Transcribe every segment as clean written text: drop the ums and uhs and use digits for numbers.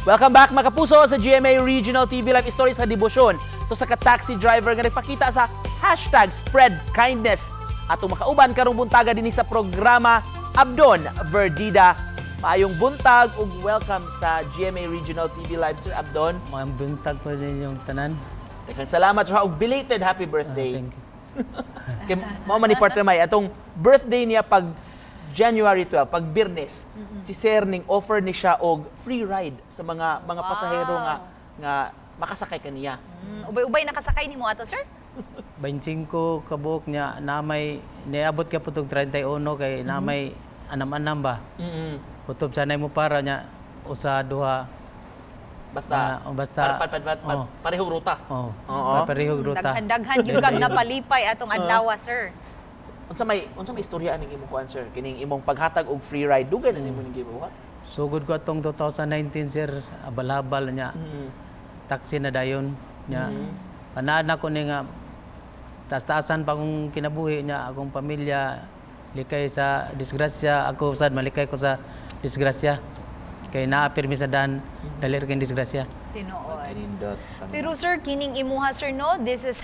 Welcome back, mga kapuso, sa GMA Regional TV Live Stories sa Debosyon. So sa ka-taxi driver nga nagpakita sa #SpreadKindness. Atong makauban karong buntaga dinhi sa programa, Abdon Verdida. Maayong buntag ug welcome sa GMA Regional TV Live, Sir Abdon. Mga buntag po din yung tanan. Daghang salamat, sir, ug belated happy birthday. Ah, thank you. Kay mao man ni partner May atong birthday niya pag January 12, pag Biyernes. Si Sir ning offer ni siya og free ride sa mga pasahero nga nga makasakay kaniya. Ubay-ubay nakasakay nimo ato, sir? 25 kabuok niya na may niabot ka putog 31 kay na may anam-anam ba. Kutob sanay mo para niya usa duha. Basta Ah, oh, basta- para, oh. parehong ruta. Oh. Oo. Parehog ruta. Daghan-daghan gyud kag napalipay atong adlaw, sir. Unsa may istorya aning imong kuan, sir? Kining imong paghatag og free ride, dugay na nimo ning gibuhat? Sugod ko atong 2019, sir, abal-abal niya. Taxi na dayon niya. Panaad na ko ni nga taas-taasan pa akong kinabuhi niya, akong pamilya likay sa disgrasya. Ako sad malikay ko sa disgrasya kay naa pirmi sa dan, dali ra kay disgrasya. Tinuod. Kanindot. Pero sir, kining imuha, sir, no, this is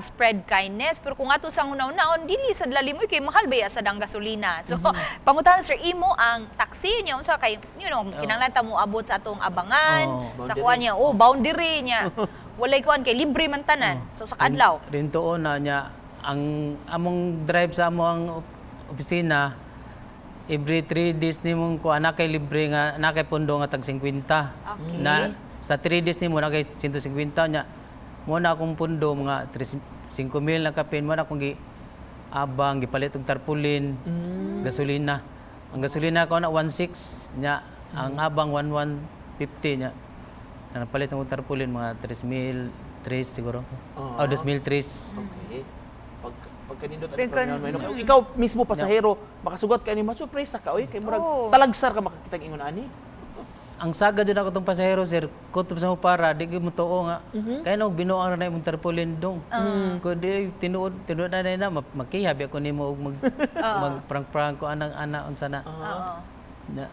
#SpreadKindness. Pero kung ato sa una-unaon, dili sad lalimoy kay mahal ba sad ang gasolina. So, pangutahan, sir, imo ang taxi niya unsa kay kinahanglan ta mo abot sa atong abangan, sa kuan niya, oh, boundary niya. Walay kuan kay libre man tanan. So sa kaadlaw. Rintuon na niya ang among drive sa amo ang opisina every 3 days nimong ko anak kay libre nga na kay pundo nga tag 50. Na sa 3 days nimo na kay 150 nya mo na akong pundo mga 3 5,000 na kapin mo na akong gi abang gipalit og tarpaulin, gasolina. Ang gasolina ko na 16 nya ang abang 1150 nya. Napalit ang tarpaulin mga 3,000 3 siguro. Oh, 2,003. Okay. Pag pagkanindot ang Pagkan- pronoun mo. Ikaw mismo pasahero, makasugot ka ni surprise ka oy kay murag Oo. talagsar ka makakita ingon ani. Ang saga jud ako tong pasahero, sir, kutob sa mo para di gyud mo tuo nga. Kay no binuang ra na imong tarpaulin dong. Ko di tinuod tinuod na na makihabi ako nimo og mag mag prank-prank ko anang ana unsa na. Oo. Na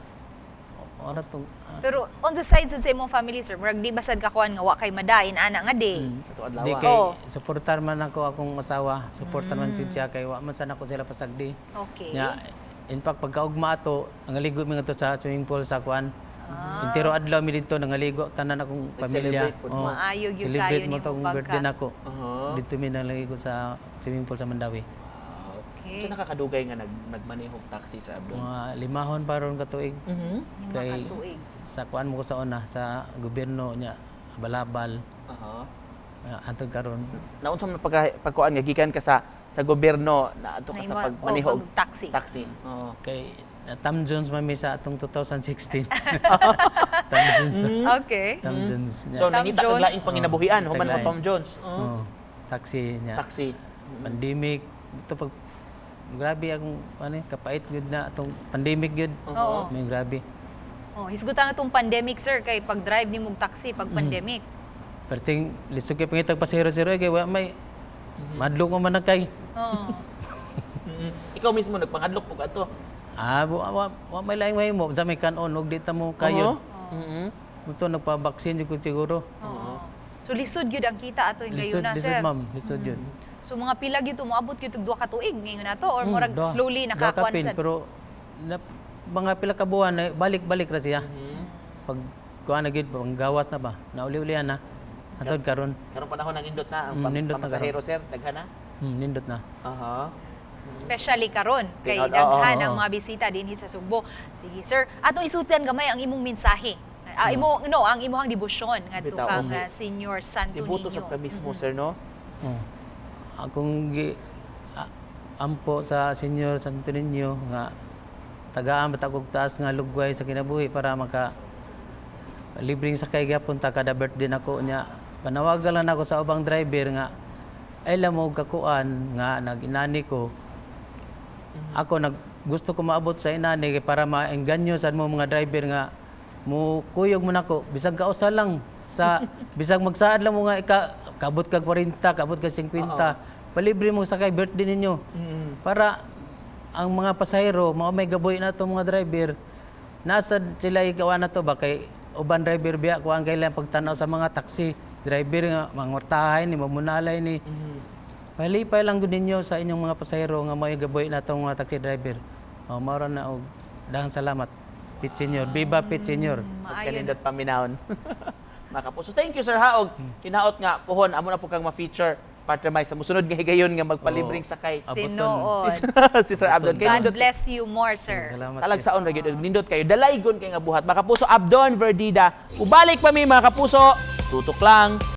ora tong Pero on the side sad sa imong family, sir, murag di ba sad ka kuan nga wa kay madain ana nga day? Ato adlaw. Di kay Oo. suportar man ako akong asawa, suportar man jud siya kay wa man sana ko sila pasagdi. Nya in fact pagkaugma ato nangaligo mi ngadto sa swimming pool sa kuan. Entero adlaw mi didto nangaligo tanan akong pamilya. Nag-celebrate pod. Oo. Maayo gyud Celebrate kayo mo nimo tong pagka- birthday nako. Dito mi nangaligo sa swimming pool sa Mandaue. Okay. Unsa nakakadugay nga nagmaneho og taxi sa Abdon? Mga limahon pa ron ka tuig. Lima Kay ka tuig. sa kuan mo ko sa una sa gobyerno nya balabal antod karon. Naunsa man pagka pagkuan nga gikan ka sa gobyerno na adto ka sa Na pagmaneho oh, og pag-taxi. taxi. Oo. Kay na Tom Jones man mi sa atong 2016. Tom Jones. Tom Jones. Nya. So Tom nangita kag Jones. laing panginabuhian Oo, human mo taglain. Tom Jones. Oo. Oo, taxi niya. Taxi. Pandemic ito pag grabe akong ano eh, kapait gyud na atong pandemic gyud. Oo. May grabe. Oh, hisgutan na tong pandemic, sir, kay pag-drive nimo og taxi pag pandemic. Perting lisod kay pangitag pasahero sir oy, kay wa may madlok mo man na kay. Oo. Ikaw mismo nagpangadlok pug ato. Ah, wa may laing mahimo sa may kanon og di ta mo kayod. Muto nagpa-vaccine jud ko siguro. Oo. So lisod gyud ang kita ato yung Lisod, gayon na, lisod sir. ma'am, lisod yun. So mga pila gyud moabot gyud og duha ka tuig ngayon na to or murag Duha- slowly duha nakakuan kapin, sad? pero na, mga pila ka buwan eh, balik-balik ra siya. Pag kuan na gyud panggawas na ba? Nauli-ulian na. Antod karon. Karong panahon na nindot na ang Nindot na pamasahero, sir, daghan na. Nindot na. Aha. Especially karon kay Tinuod, oo, daghan ang oo. mga bisita dinhi sa Sugbo. Sige sir, atong isultian gamay ang imong mensahe. Ah, imo no, ang imong debosyon ngadto Bitaw, kang okay. Senior Santo Tibuto Niño. sa ka mismo, sir, no? Oh. Akong gi ampo sa Senior Santo Niño nga tagaan ba og taas nga lugway sa kinabuhi para maka libreng sakay gyapon ta kada birthday nako nya panawagan lang ako sa ubang driver nga ay mo kakuan nga nag-inani ko ako nag gusto ko maabot sa inani kay para maengganyo sad mo mga driver nga mo kuyog mo nako bisag kausa lang sa bisag magsaad lang mo nga ika kabot kag 40, kabot kag 50, palibre mo sakay birthday ninyo para ang mga pasahero mao may gaboy na to mga driver nasa sila ikaw na to ba kay uban driver biya ko ang kailan pagtanaw sa mga taxi driver nga mangwartahay ni, mamunalay ni. Palipay lang gud ninyo sa inyong mga pasahero nga mao'y gaboy na tong mga taxi driver. O mao ra na og dahang salamat. Pit Senior, Viva Pit Senior. Pagkanindot paminawon. Mga kapuso. Thank you, Sir Haog. Hinaot nga pohon amo na po kang ma-feature partner Mike sa musunod nga higayon nga magpalibreng sakay Aboton. Tinuod. si Sir Abdon. Kay God nindot bless you more, sir. Salamat. Talagsaon ra gyud, nindot kayo. Dalaygon kay nga buhat. Mga kapuso, Abdon Verdida. Ubalik pa mi, mga kapuso. Tutok lang.